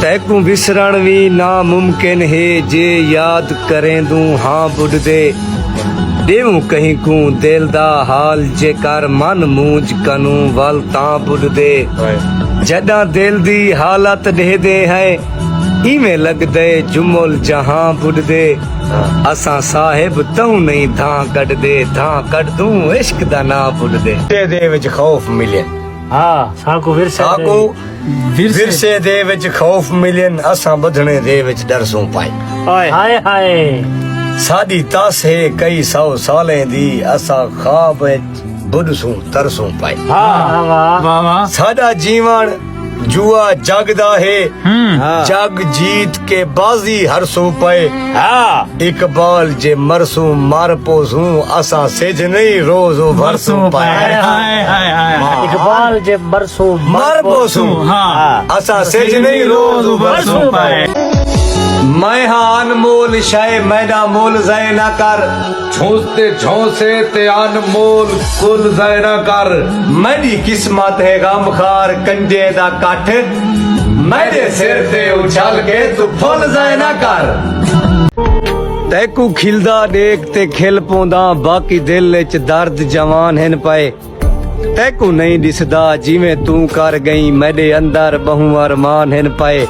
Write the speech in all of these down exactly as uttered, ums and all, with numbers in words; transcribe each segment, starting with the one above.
تیکوں وسرݨ وی ناممکن ہے، جے یاد کریندوں ہاں ٻڈھدے۔ ݙیووں کہیں کوں دل دا حال جے کر، من مونجھ کنوں ول تاں ٻڈھدے۔ جݙاں دل دی حالت ݙیہدے ہیں، ایویں لڳدے جمل جہاں ٻڈھدے۔ اساں صاحب تہوں نہیں دھاں کڈھدے، دھاں کڈھدوں عشق دا ناں ٻڈھدے۔ تے دے وچ خوف ملے۔ ہاں، ساکوں ورثے دے ساکوں ورثے۔ ورثے دے وچ خوف ملین، اساں ٻدھݨے دے وچ ݙرسوں پئے۔ ہائے۔ ہائے ہائے۔ ساݙی تس ہے کئی سو سالیں دی، اساں خواب وچ ٻݙسوں ترسوں پئے۔ ہاں۔ واہ واہ۔ واہ واہ۔ ساݙا جیوݨ جوا جڳ دا ہے، ہوں۔ ہاں۔ جڳ جیت کے بازی ہرسوں پئے۔ ہاں۔ اقبال جے مرسوں مر پوسوں، اساں سجھ نہیں روز ابھرسوں پئے۔ ہائے، ہائے، ہائے، ہائے۔ اقبال جے مرسوں مر پوسوں، ہاں۔ اساں سجھ نہیں روز ابھرسوں پئے۔ میں ہاں انمول شے، میݙا مول ضائع نہ کر۔ جھونستے جھونسے تے انمول کل ضائع نہ کر۔ میݙی قسمت ہے غمخوار کنجے دا کٹھ، میݙے سر تے اچھل کے توں پھل ضائع نہ کر۔ تیکوں کھلدا ݙیکھ تے کھل پونداں، باقی دل اچ درد جوان ہن پئے۔ تیکوں نہیں ݙسدا جیویں توں کر ڳئیں، میݙے اندر ٻہوں ارمان ہن پئے۔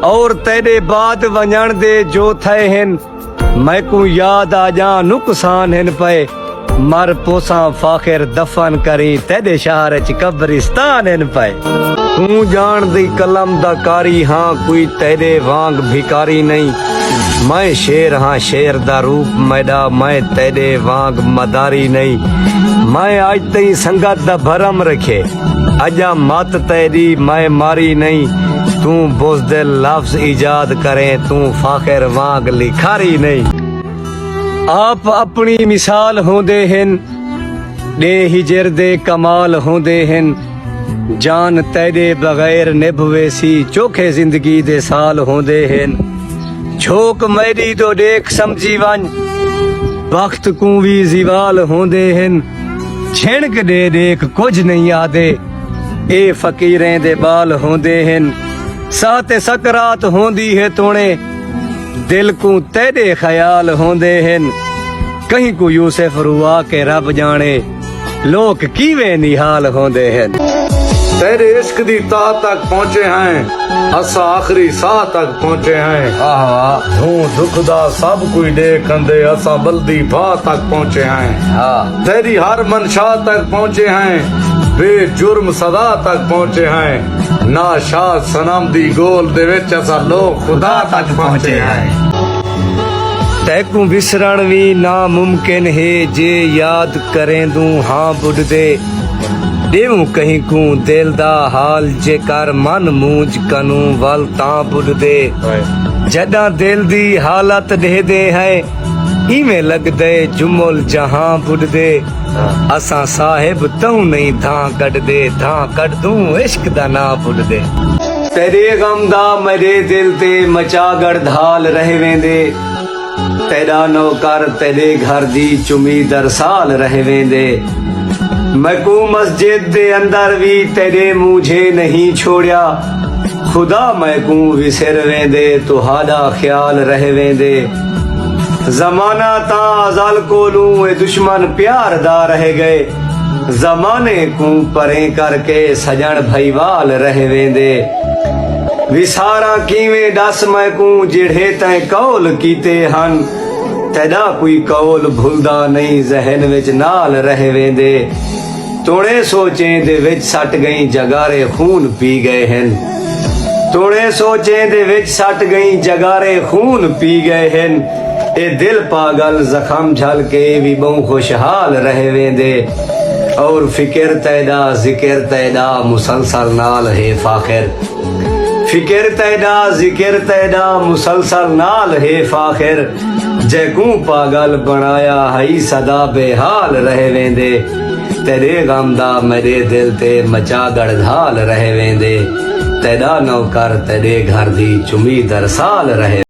اور تیݙے بعد ونڄݨ دے جو تھئے ہن، میکوں یاد آ ڄاں نقصان ہن پئے۔ مر پوساں فاخر دفن کریں، تیݙے شہر اچ قبرستان ہن پئے۔ توں ڄاݨدی قلم دا قاری ہاں، کوئی تیݙے وانگ بھکاری نہیں۔ میں شیر ہاں، شیر دا روپ میݙا، میں تیݙے وانگ مداری نہیں۔ میں اڄ تئیں سنگت دا بھرم رکھے، اڄاں مت تیݙی میں ماری نہیں۔ توں بزدل لفظ ایجاد کریں، توں فاخر وانگ لکھاری نہیں۔ آپ اپݨی مثال ہوندے ہن، ݙے ہجر دے کمال ہوندے ہن۔ جان تیݙے بغیر نبھ ویسی، چوکھے زندگی دے سال ہوندے ہن۔ جھوک میݙی توں ݙیکھ سمجھی ونڄ، بخت کوں وی زوال ہوندے ہن۔ چھݨک ݙے ݙیکھ کجھ نہیں آہدے، اے فقیریں دے ٻال ہوندے ہن۔ ساہ تے سکرات ہوندی ہے توݨے، دل کوں تیݙے خیال ہوندے ہن۔ کہیں کوں یوسف روا کے رب ڄاݨے، لوک کیویں نہال ہوندے ہن۔ تیݙے عشق دی تاہ تک پہنچے ہیں، اساں آخری ساہ تک پہنچے ہیں۔ آہا۔ دھوں دکھ دا سب کوئی ݙیکھ اندے، اساں بلدی بھا تک پہنچے ہیں۔ ہاں۔ تیݙی ہر منشا تک پہنچے ہیں، بے جرم سزا تک پہنچے ہیں۔ ناشاد صنم دی گول دے وچ اساں لوک خدا تک پہنچے ہیں۔ تیکوں وسرݨ وی ناممکن ہے، جے یاد کریندوں ہاں ٻڈھدے۔ ݙیووں کہیں کوں دل دا حال جے کر، من مونجھ کنوں ول تاں ٻڈھدے۔ ہائے۔ جݙاں دل دی حالت ݙیہدے ہیں، ایویں لڳدے جمل جہاں ٻڈھدے۔ ہاں۔ اساں صاحب تہوں نہیں دھاں کڈھدے، دھاں کڈھدوں عشق دا ناں ٻڈھدے۔ تیݙے غم دا میݙے دل تے مچا ڳڑدھال رہ ویندے۔ تیݙا نوکر تیݙے گھر دی چمی درسال رہ ویندے۔ میکوں مسجد دے اندر وی تیݙے مونجھے نہیں چھوڑیا۔ خدا میکوں وسر ویندے، تہاݙا خیال رہ ویندے۔ زمانہ تاں ازل کولوں اے دشمن پیار دا رہ ڳئے۔ زمانے کوں پریں کر کے سڄݨ بھائیوال رہ ویندے۔ وساراں کیویں ݙس میکوں جیڑھے تیں قول کیتے ہن، تیݙا کوئی قول بھلدا نئیں، ذہن وچ نال رہ ویندے۔ توڑے سوچیں دے وچ سٹ ڳئیں، جڳارے خون پی ڳئے ہن۔ توڑے سوچیں دے وچ سٹ ڳئیں، جڳارے خون پی ڳئے ہن۔ اے دل پاڳل زخم جھل کے وی ٻہوں خوشحال رہ ویندے۔ اور فکر تیݙا، ذکر تیݙا مسلسل نال ہے فاخر۔ فکر تیݙا، ذکر تیݙا مسلسل نال ہے فاخر۔ جیکوں پاڳل بݨایا ہئی سدا بے حال رہ ویندے۔ تیݙے غم دا میݙے دل تے مچا ڳڑدھال رہ ویندے۔ تیݙا نوکر تیݙے گھر دی چمی درسال رہ